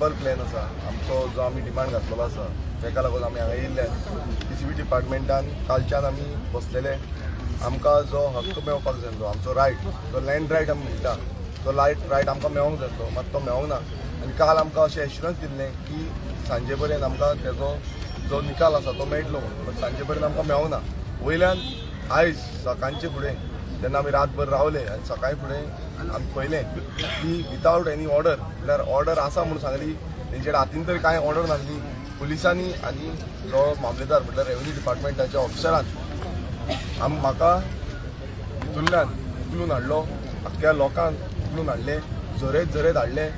Simple plan आसा आमचो, जो आमी डिमांड घातलेलो आसा, ताका लागून आमी हांगा येयल्ल्यान टीसीपी डिपार्टमेंटान कालच्यान आमी बसलेले. आमकां जो हक्क मेळपाक जाय, जो आमचो रायट, जो लँड रायट आमी म्हणटा, तो रायट आमकां मेळोंक जाय, मात तो मेळोंक ना. आनी काल आमकां अशें एश्युरन्स दिल्लें की सांजे पर्यंत आमकां तेजो जो निकाल आसा तो मेळटलो म्हणून, बट सांजे पर्यंत आमकां मेळोंक ना. वयल्यान आयज सकाळचे फुडें जेन्ना आमी रातभर रावले आनी सकाळी फुडें आमी पळयलें की विदावट एनी ऑर्डर, म्हणल्यार ऑर्डर आसा म्हणून सांगली, तेंच्या हातीन तरी कांय ऑर्डर नासली. पुलिसांनी आनी जो मामलेदार, म्हटल्यार रेव्हेन्यू डिपार्टमेंटाच्या ऑफिसरान म्हाका हितूंतल्यान उखलून हाडलो. आख्ख्या लोकांक उखलून हाडले, झरयत झरयत हाडले.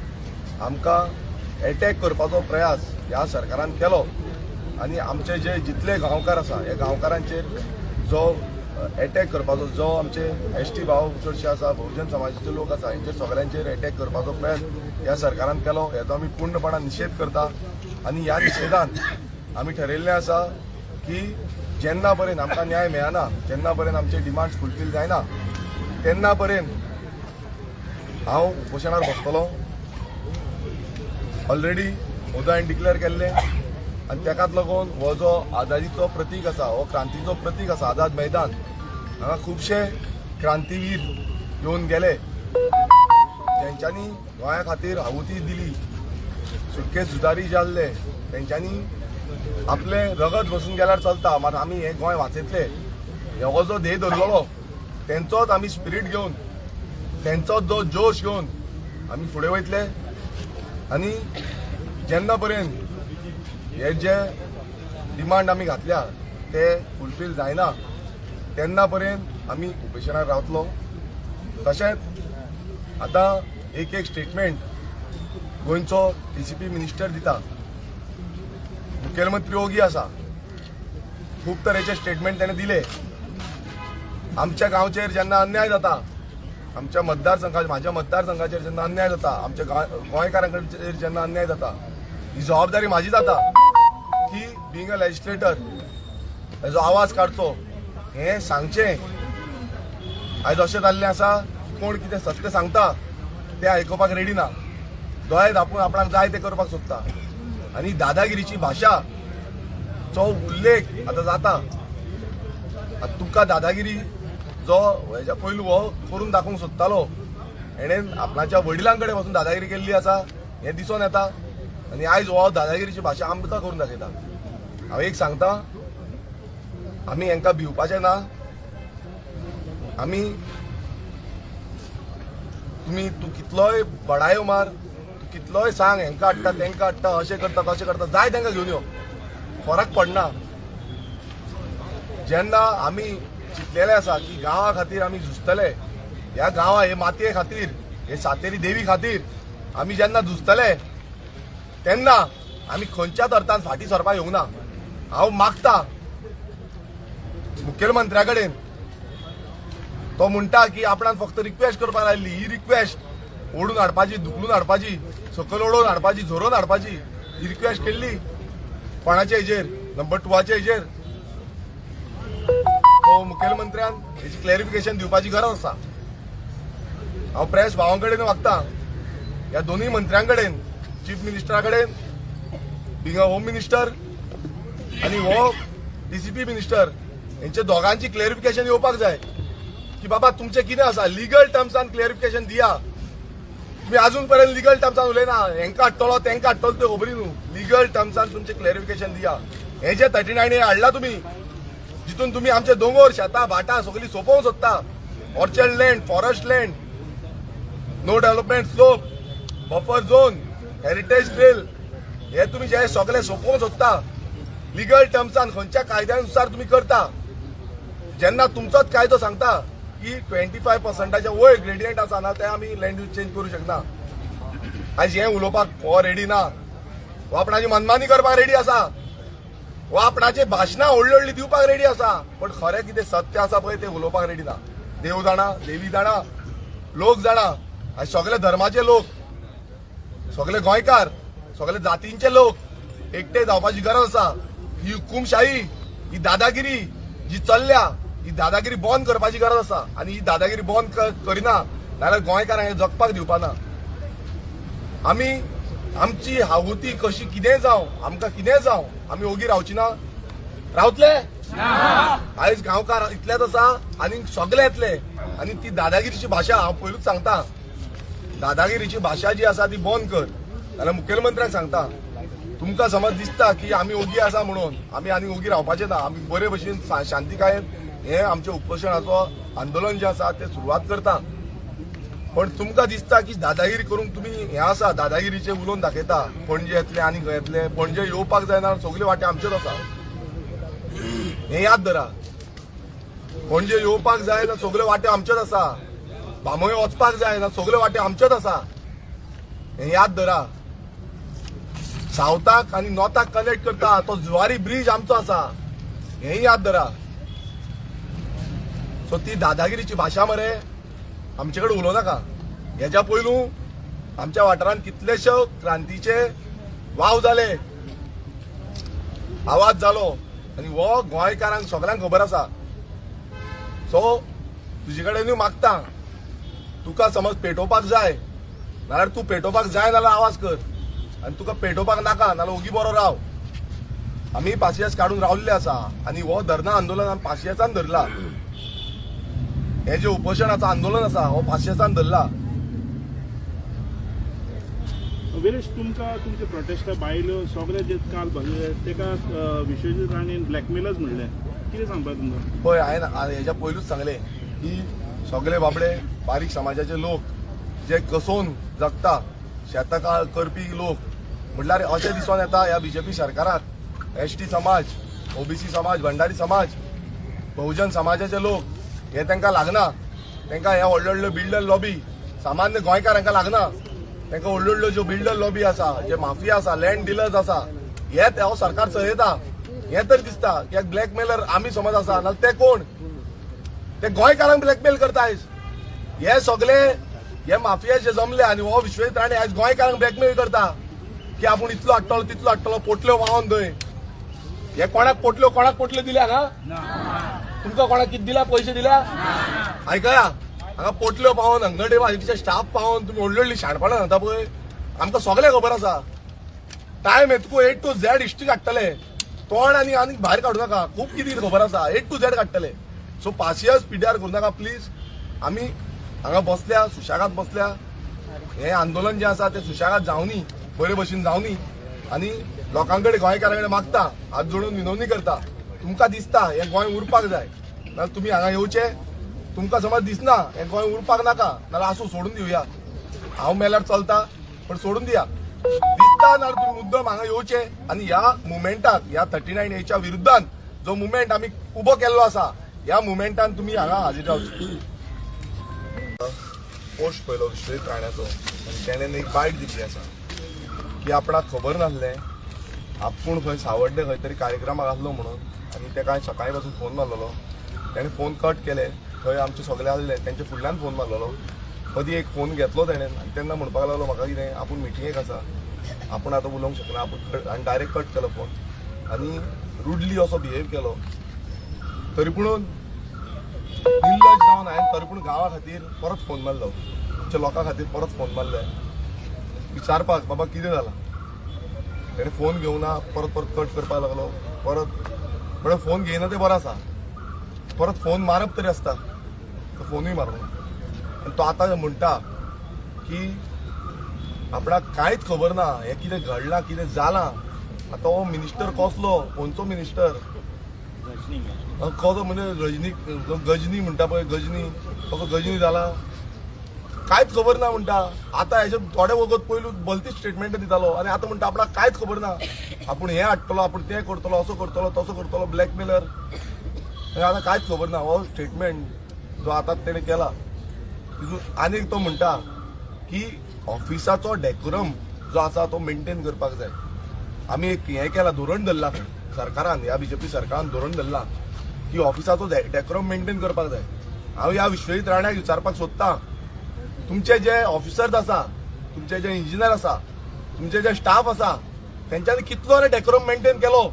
आमकां एटॅक करपाचो प्रयास ह्या सरकारान केलो आनी आमचे जे जितले गांवकार आसा, ह्या गांवकारांचेर जो एटॅक करपाचो, जो आमचे एसटी भाव चडशे आसा, बहुजन समाजाचे लोक आसा, हेंचेर सगळ्यांचेर एटॅक करपाचो प्रयत्न ह्या सरकारान केलो. हेचो आमी पूर्णपणान निशेध करता आनी ह्या निशेधान आमी ठरयल्लें आसा की जेन्ना पर्यंत आमकां न्याय मेळना, जेन्ना पर्यंत आमचे डिमांड्स फुलफील जायना, तेन्ना पर्यंत हांव उपोशणार बसतलो. ऑलरेडी ओदो हांवें डिक्लेअर केल्लें आनी तेकाच लागून हो जो आझादीचो प्रतीक आसा, हो क्रांतीचो प्रतीक आसा, आझाद मैदान, हांगा खुबशे क्रांतीवीर येवन गेले, तेंच्यांनी गोंया खातीर आहुती दिली. सुटके झुजारी जे आसले, तेंच्यांनी आपलें रगत बसून गेल्यार चलता, मात आमी हें गोंय वाचयतले हो जो ध्येय धरलेलो, तेंचोच आमी स्पिरीट घेवन, तेंचोच जो जोश घेवन आमी फुडें वयतले. आनी जेन्ना पर्यंत हे जे डिमांड आमी घातल्या ते फुलफील जायना, तेन्ना पर्यंत आमी उपेशणार रावतलो. तशेंच आतां एक एक स्टेटमेंट गोंयचो टीसीपी मिनिस्टर दिता, मुखेलमंत्री ओगी आसा. खूब तरेचे स्टेटमेंट ताणें दिले. आमच्या गांवचेर जेन्ना अन्याय जाता, आमच्या मतदारसंघा, माझ्या मतदारसंघाचेर जेन्ना अन्याय जाता, आमच्या गोंयकारांचेर जेन्ना अन्याय जाता, ही जबाबदारी माझी जाता की बिंग अ लेजिस्लेटर हेजो आवाज काडचो, हें सांगचें. आयज अशें जाल्लें आसा की कोण कितें सत्य सांगता तें आयकुपाक रेडी ना. दोळे धापून आपणाक जाय तें करपाक सोदता आनी दादागिरीची भाशा चो उल्लेख आतां जाता. आतां तुमकां दादागिरी जो हेच्या पयलू हो करून दाखोवंक सोदतालो, हेणें आपणाच्या वडिलां कडेन वचून दादागिरी केल्ली आसा हें दिसून येता आनी आयज हो दादागिरीची भाशा आमकां करून दाखयता. हांव एक सांगता, आमी हांकां भिवपाचें ना. आमी तुमी, तूं कितलोय बडायो मार, तूं कितलोय सांग, हेंकां हाडटा, तेंकां हाडटा, अशें करता, तशें करता, जाय तांकां घेवन यो, फरक पडना. जेन्ना आमी चिंतलेलें आसा की गांवा खातीर आमी झुजतले, ह्या गांवा, हे मातये खातीर, हे सातेरी देवी खातीर आमी जेन्ना झुजतले, तेन्ना आमी खंयच्याच अर्थान फाटीं सरपाक येवंक ना. हांव मागता मुखेलमंत्र्या कडेन, तो म्हणटा की आपणान फक्त रिक्वेस्ट करपाक लायल्ली, ही रिक्वेस्ट ओडून हाडपाची, धुकलून हाडपाची, सकयल ओडून हाडपाची, झरोवन हाडपाची ही रिक्वेस्ट केल्ली कोणाच्या हेजेर? नंबर टूवाच्या हेजेर. तो मुखेलमंत्र्यान हेची क्लॅरिफिकेशन दिवपाची गरज आसा. हांव प्रेस भावां कडेन मागता, ह्या दोनूय मंत्र्यां कडेन, चीफ मिनिस्टरा कडेन, बिंग होम मिनिस्टर आनी हो डीसीपी मिनिस्टर, हेंचे दोगांची क्लॅरिफिकेशन येवपाक जाय की बाबा, तुमचें कितें आसा, लिगल टर्म्सान क्लॅरिफिकेशन दिया. तुम्ही अजून पर्यंत लिगल टर्म्सान उलयना. हेंका हाडटलो, तेंका हाडटलो ते खबरी न्हू. लिगल टर्म्सान तुमचें क्लॅरिफिकेशन दिया. हे जे 39 ए हाडला तुमी, जितून तुमी आमचे दोंगोर, शेतां, भाटां सगळीं सोंपोवंक सोदता, orchard land, forest land, no development slope, buffer zone, heritage trail, हे तुमी जे सगळे सोंपोवंक सोदता, लिगल टर्म्सान खंयच्या कायद्यानुसार तुमी करता, जेन्ना तुमचोच कायदो सांगता की 25 पर्संटाच्या वयर ग्रेडियंट आसा ना ते आमी लँड यूज चेंज करूं शकना? आयज हें उलोवपाक हो रेडी ना. हो आपणाची मनमानी करपाक रेडी आसा, हो आपणाची भाशणां व्हडली व्हडली दिवपाक रेडी आसा, पण खरें कितें सत्य आसा पळय, तें उलोवपाक रेडी ना. देव जाणा, देवी जाणा, लोक जाणा. आनी सगळे धर्माचे लोक, सगळे गोंयकार, सगळे जातींचे लोक एकटे जावपाची गरज आसा. ही हुकुमशाही, ही दादागिरी जी चल्ल्या, ही दादागिरी बंद करपाची गरज आसा. आनी ही दादागिरी बंद करिना जाल्यार गोंयकारांक जगपाक दिवपा ना. आमी आमची हावती कशी कितें जावं, आमकां कितें जावं, आमी ओगी रावची ना. रावतले? आयज गांवकार इतलेच आसा आनी सगळे येतले. आनी ती दादागिरीची भाशा हांव पयलूच सांगता, दादागिरीची भाशा जी आसा ती बंद कर. जाल्यार मुखेलमंत्र्याक सांगता, तुमकां समज दिसता की आमी ओगी आसा म्हणून, आमी आनी ओगी रावपाचे ना. आमी बरे भशेन शांतिकायेन हे आमच्या उपोशणाचो आंदोलन जें आसा तें सुरवात करता. पण तुमकां दिसता की दादागिरी करूंक तुमी हें आसा, दादागिरीचे उलोवन दाखयता, पणजे येतले आनी खंय येतले. पणजे येवपाक जायना, सगळे वाटे आमचेच आसा, हें याद धरा. पणजे येवपाक जाय ना, सगळे वाटे आमचेच आसा. बांबोळे वचपाक जाय ना, सगळे वाटे आमचेच आसा, हें याद धरा. सावथाक आनी नॉर्थाक कनेक्ट करता तो जुवारी ब्रिज आमचो आसा, हें याद धरा. सो ती दादागिरीची भाशा मरे आमचे कडेन उलोवं नाका. हेज्या पयलू आमच्या वाठारांत कितलेशे क्रांतीचे वाव जाले, आवाज जालो आनी हो गोंयकारांक सगळ्यांक खबर आसा. सो तुजे कडेनूय मागता, तुका समज पेटोवपाक जाय नाल्यार तूं पेटोवपाक जाय जाल्यार आवाज कर, आनी तुका पेटोवपाक नाका नाल्यार ओगी बरो राव. आमी पासियेंस काडून रावल्ले आसा आनी हो धरना आंदोलन आमी पासियेंसान धरला. हे जे उपोशणाचं आंदोलन आसा हो पासियेंसान धरला. विरेश, तुमकां तुमचे प्रोटेस्टा बायलो सगळे जे काल भरले तेका विश्वजीत राणेन ब्लॅकमेलच म्हणलें, कितें सांगपा तुमकां? पळय, हांवें हेज्या पयलूच सांगलें की सगळे बाबडे बारीक समाजाचे लोक जे कसोवन जगता, शेतां करपी लोक, म्हटल्यार अशें दिसून येता ह्या बीजेपी सरकाराक एसटी समाज, ओबीसी समाज, भंडारी समाज, बहुजन समाजाचे लोक हे तांकां लागना. तांकां हे व्हडले व्हडले बिल्डर लॉबी, सामान्य गोंयकारांका लागना. तांकां व्हडल्यो व्हडल्यो ज्यो बिल्डर लॉबी आसा, जे माफिया आसा, लँड डिलर्स आसा, हे हो सरकार चलयता. हे तर दिसता की ब्लॅकमेलर आमी समज आसा, नाल्यार ते कोण? ते गोंयकारांक ब्लॅकमेल करता आयज. हे सगळे हे माफिया जे जमले आनी हो विश्वजीत राणे आयज गोंयकारांक ब्लॅकमेल करता की आपूण इतलो हाडटलो, तितलो हाडटलो, पोटल्यो व्हांवन थंय. हे कोणाक पोटल्यो, कोणाक पोटल्यो दिल्या हांगा? तुमकां कोणाक कितें दिल्या? पयशे दिल्या? आयकया, हांगा पोटल्यो पावोवन, अंगठे पालिकेचे स्टाफ पावोवन तुमी व्हडली व्हडली शाणपणां सांगता पळय, आमकां सगळें खबर आसा. टायम येतकू ए टू झेड हिस्ट्री काडटले. तोंड आनी आनी भायर काडूं नाका, खूब कितें खबर आसा, ए टू झेड काडटले. सो पासियस पिड्यार करूं नाका प्लीज. आमी हांगा बसल्या, सुशेगाद बसल्या. हें आंदोलन जें आसा तें सुशेगाद जावनी, बरे भशेन जावनी. आनी लोकां कडेन, गोंयकारां कडेन मागता, हात जोडून विनवणी करता, तुमकां दिसता हें गोंय उरपाक जाय नाल्यार तुमी हांगा येवचे. तुमकां समज दिसना हें गोंय उरपाक नाका नाल्यार आसूं, सोडून दिवया, हांव मेल्यार चलता, पण सोडून दिया. दिसता नाल्यार तुमी मुद्दम हांगा येवचे आनी ह्या मुवमेंटाक, ह्या 39 एच्या विरुद्धान जो मुवमेंट आमी उबो केल्लो आसा, ह्या मुवमेंटान तुमी हांगा हाजीर रावचे. पोस्ट पयलो विश्वजीत राण्याचो आनी तेणें एक बायट दिल्ली आसा की आपणाक खबर नासलें, आपूण खंय सावड्डे खंय तरी कार्यक्रमाक आसलो म्हणून, आनी तेका हांवें सकाळी पासून फोन मारलेलो, तेणें फोन कट केले. थंय आमचे सगळे आसले, तेंच्या फुडल्यान फोन मारलेलो. मदीं एक फोन घेतलो तेणें आनी तेन्ना म्हणपाक लागलो म्हाका कितें आपूण मिटिंगेक आसा, आपूण आतां उलोवंक शकना, आपूण, आनी डायरेक्ट कट केलो फोन आनी रुडली असो बिहेव केलो. तरी पुणून निर्लज जावन हांवें तरी पूण गांवा खातीर परत फोन मारलो, आमच्या लोकां खातीर परत फोन मारले विचारपाक, बाबा कितें जालां. तेणें फोन घेवना, परत परत कट करपाक लागलो. परत म्हळ्यार फोन घेयना तें बरें आसा, परत फोन मारप तरी आसता, तो फोनूय मारूंक ना. आनी तो आतां म्हणटा की आपणाक कांयच खबर ना, हें कितें घडलां, कितें जालां. आतां हो मिनिस्टर कसलो, खंयचो मिनिस्टर कसो, म्हणजे रजनी गजनी म्हणटा पळय, गजनी कसो गजनी जाला, कांयच खबर ना म्हणटा. आतां हेजे थोडे वगत पयलू भलती स्टेटमेंट दितालो आनी आतां म्हणटा आपणाक कांयच खबर ना, आपूण हें हाडटलो, आपूण तें करतलो, असो करतलो, तसो करतलो, ब्लॅकमेलर. आतां कांयच खबर ना. हो स्टेटमेंट जो आतां तेणें केला तितून आनीक तो म्हणटा की ऑफिसाचो डेकोरम जो आसा तो मेंटेन करपाक जाय. आमी एक हें केलां, धोरण धरलां सरकारान, ह्या बीजेपी सरकारान धोरण धरलां की ऑफिसाचो डेकोरम मेंटेन करपाक जाय. हांव ह्या विश्वजीत राण्याक विचारपाक सोदतां, तुमचे जे ऑफिसर्स आसा, तुमचे जे इंजिनियर आसा, तुमचे जे स्टाफ आसा, तेंच्यांनी कितलो रे डेकोरम मेंटेन केलो?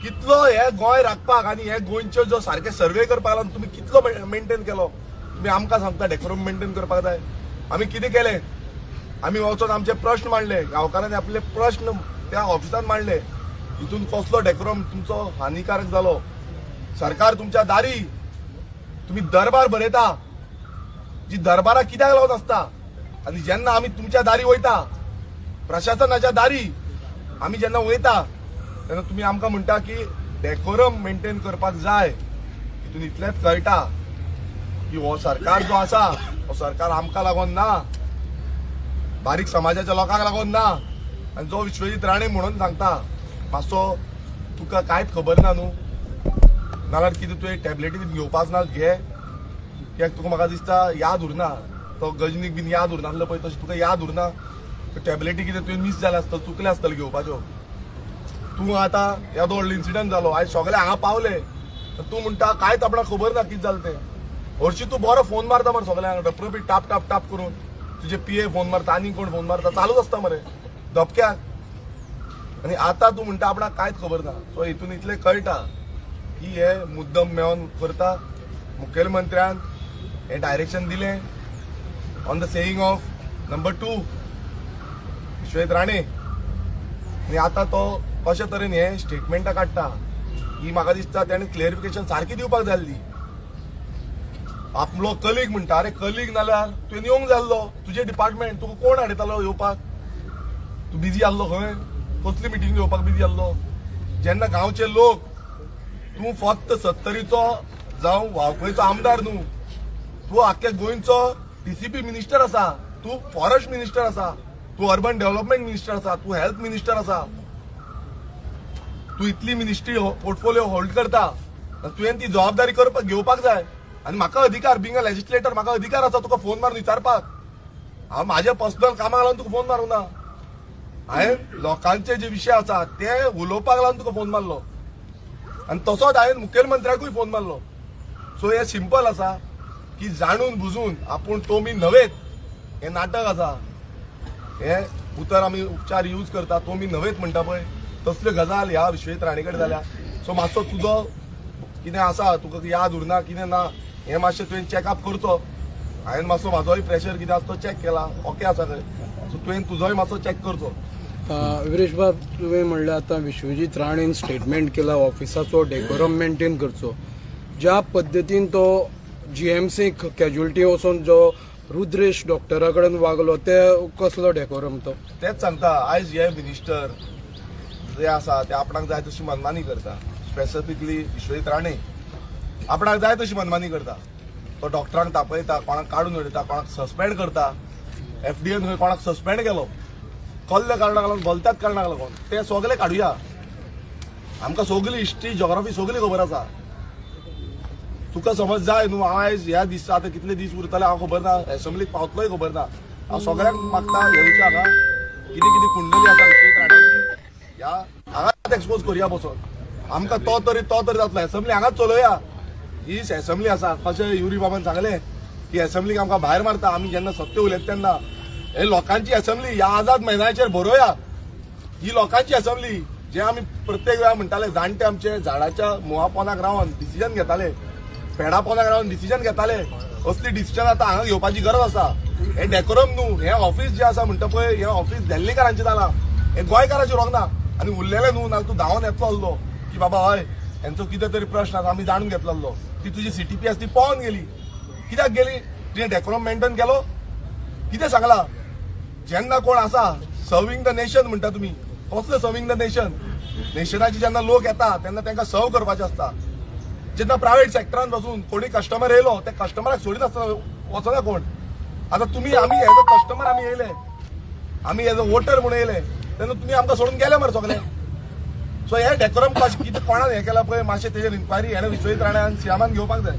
कितलो हे गोंय राखपाक आनी हे गोंयच्यो जो सारके सर्वे करपाक लागून तुमी कितलो मेंटेन केलो? तुमी आमकां सांगता डेकोरम मेंटेन करपाक जाय. आमी कितें केलें? आमी वचोन आमचे प्रश्न मांडले, गांवकारांनी आपले प्रश्न त्या ऑफिसान मांडले. हितून कसलो डेकोरम तुमचो हानिकारक जालो? सरकार तुमच्या दारी, तुम्ही दरबार भरयता, जी दरबाराक कित्याक लागून आसता? आनी जेन्ना आमी तुमच्या दारी वयता, प्रशासनाच्या दारी आमी जेन्ना वयता, तेन्ना तुमी आमकां म्हणटा की डेकोरम मेंटेन करपाक जाय. हितून इतलेंच कळटा की हो सरकार जो आसा, हो सरकार आमकां लागून ना, बारीक समाजाच्या लोकांक लागून ना. आनी जो विश्वजीत राणे म्हणून सांगता, मातसो तुका कांयच खबर ना न्हू, नाल्यार कितें तुवें टॅबलेटी बीन घेवपाक ना घे. कित्याक तुका म्हाका दिसता याद उरना. तो गजनीक बीन याद उरनासलो पळय, तशें तुका याद उरना. टॅबलेटी कितें तुवें मीस जालें आसतलें, चुकलें आसतलें घेवपाच्यो. तूं आतां येदो व्हडलो इन्सिडंट जालो, आयज सगळे हांगा पावले, तूं म्हणटा कांयच आपणाक खबर ना कितें जालें तें. हरशीं तूं बरो फोन मारता मरे सगळ्यांक, रपरपीत टाप टाप टाप करून. तुजे पीए फोन मारता, आनी कोण फोन मारता, चालूच आसता मरे धपक्याक. आनी आतां तूं म्हणटा आपणाक कांयच खबर ना. सो हितून इतलें कळटा की हे मुद्दम मेळोन करता. मुखेलमंत्र्यान हें डायरेक्शन दिलें on the saying of number two Vishwajit Rane. आनी आतां तो कशे तरेन हे स्टेटमेंटां काडटा, ही म्हाका दिसता तेणें क्लेरिफिकेशन सारकी दिवपाक जाय आसली. आपलो कलीग म्हणटा, अरे कलीग नाल्यार तुवें येवंक जाय आसलो. तुजें डिपार्टमेंट, तुका कोण हाडयतालो येवपाक? तूं बिजी आसलो खंय? कसली मिटींग घेवपाक बिजी आसलो? जेन्ना गांवचे लोक, तूं फक्त सत्तरीचो जावं वाळपयचो आमदार न्हू, तूं आख्ख्या गोंयचो डीसीपी मिनिस्टर आसा, तूं फॉरेस्ट मिनिस्टर आसा, तूं अर्बन डेव्हलपमेंट मिनिस्टर आसा, तूं हेल्थ मिनिस्टर आसा. तूं इतली मिनिस्ट्री पोर्टफोलिओ होल्ड करता, तुवें ती जबाबदारी करपाक घेवपाक जाय. आनी म्हाका अधिकार, बिंग अ लेजिस्लेटर, म्हाका अधिकार आसा तुका फोन मारून विचारपाक. हांव म्हाज्या पर्सनल कामाक लागून तुका फोन मारूं ना. हांवें लोकांचे जे विशय आसा ते उलोवपाक लागून तुका फोन मारलो आनी तसोच हांवें मुखेलमंत्र्याकूय फोन मारलो. सो हे सिंपल आसा की जाणून बुजून आपूण तो मी न्हवेत हें नाटक आसा. हे उतर आमी उपचार यूज करता, तो मी न्हवेत म्हणटा पळय, तसल्यो गजाल ह्या विश्वजीत राणे कडेन जाल्या. सो मातसो तुजो कितें आसा, तुका याद उरना कितें ना, हें मातशें तुवें चॅकअप करचो. हांवें मातसो म्हाजोय प्रेशर कितें आसा तो चॅक केला, ओके आसा खंय. सो तुवें तुजोय मातसो चॅक करचो. विरेश बाब, तुवें म्हणलें आतां विश्वजीत राणेन स्टेटमेंट केला ऑफिसाचो डेकोरम मेंटेन करचो. ज्या पद्दतीन तो जीएमसीक कॅज्युअलिटी वचोन जो रुद्रेश डॉक्टरा कडेन वागलो, ते कसलो डेकोरम तो? तेच सांगता, आयज हे मिनिस्टर जे आसा ते आपणाक जाय तशी मनमानी करता. स्पेसिफिकली विश्वजीत राणे आपणाक जाय तशी मनमानी करता. तो डॉक्टरांक तापयता, कोणाक काडून उडयता, कोणाक सस्पेंड करता. एफडीएन खंय कोणाक सस्पेंड केलो, कसल्या कारणाक लागून, गलत्याच कारणाक लागून. ते सगळे काडुया. आमकां सगळी हिस्ट्री, जॉग्राफी सगळी खबर आसा. तुका समज जाय न्हू, हांव आयज ह्या दिसा, आतां कितले दीस उरतले हांव खबर ना, एसेंब्लीक पावतलोय खबर ना. हांव सगळ्यांक मागता, येवचे हांगा. कितें कितें कुंडली आसा विश्वजीत राण्याची, ह्या हांगाच एक्सपोज करुया बसोन. आमकां तो तरी जातलो. एसेंब्ली हांगाच चलोवया. ही एसेंब्ली आसा, कशें युरी बाबान सांगलें की एसेंब्लीक आमकां भायर मारता आमी जेन्ना सत्य उलयता तेन्ना. हे लोकांची एसेंब्ली ह्या आझाद मैदानाचेर भरोवया. ही लोकांची एसेंब्ली, जे आमी प्रत्येक वेळा म्हणटाले, जाणटे आमचे झाडाच्या मुळा पोनाक रावन डिसिजन घेताले, पेडा पोनाक रावन डिसिजन घेताले, असली डिसिजन आतां हांगा घेवपाची गरज आसा. हे डेकोरम न्हू. हे ऑफिस जे आसा म्हणटा पळय, हे ऑफिस दिल्लीकारांचें जालां, हे गोंयकारांचें उरोंक ना. आनी उरलेलें न्हू, नाल्यार तूं धांवन येतलो आसलो की बाबा हय, हेंचो कितें तरी प्रश्न आसा, आमी जाणून घेतलो आसलो. ती तुजी सीटीपी आसा ती पळोवन गेली. कित्याक गेली? तुवें डेकोरम मेंटेन केलो? कितें सांगलां? जेन्ना कोण आसा सर्विंग the nation म्हणटा तुमी, कसलें सर्विंग the nation? नेशनाची जेन्ना लोक येता तेन्ना तांकां सर्व करपाचें आसता. जेन्ना प्रायव्हेट सेक्टरान बसून कोणी कस्टमर येयलो, त्या कस्टमराक सोडिनासतना वचना कोण. आतां तुमी, आमी एज अ कस्टमर आमी येयले, आमी एज अ वोटर म्हणून येयले, तेन्ना तुमी आमकां सोडून गेले मरे सगळे. सो हे डेकोरम कशें कितें, कोणान हें केलां पळय, मातशें तेजेर इन्क्वायरी हेणें विश्वजीत राण्यान सियामान घेवपाक जाय.